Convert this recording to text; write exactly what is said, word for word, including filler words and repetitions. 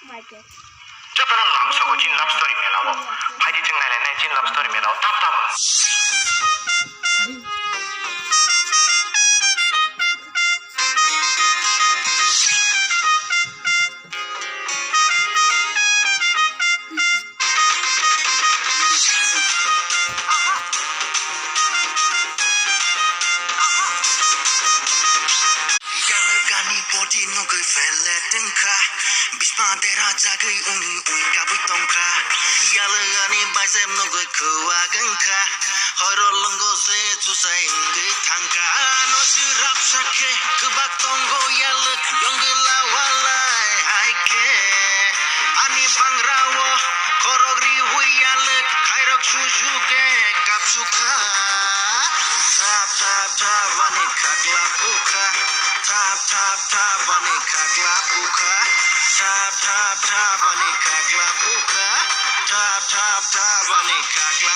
Jotono lamsogo chini love story melao. Phaidi chwng nailainai chini love story melao. Tam tam. Yalwkani body nugwi fele tongkha, bisma dera jagwi ui ui kabwi tongkha. Yalwkani bicep nugwi kwak wngkha, horo lungo se chusai wngwi thangkha. Ano swrapsa khe kwbak tongo yalwk, yongwla walai hai khe. Ani bangrao khorok riwi yalwk, khairok susu khe kapsukha. Thap thap thap ani khakla bukha. Thap thap thap ani khakla bukha. Thap thap thap ani khakla bukha. Thap thap thap ani khakla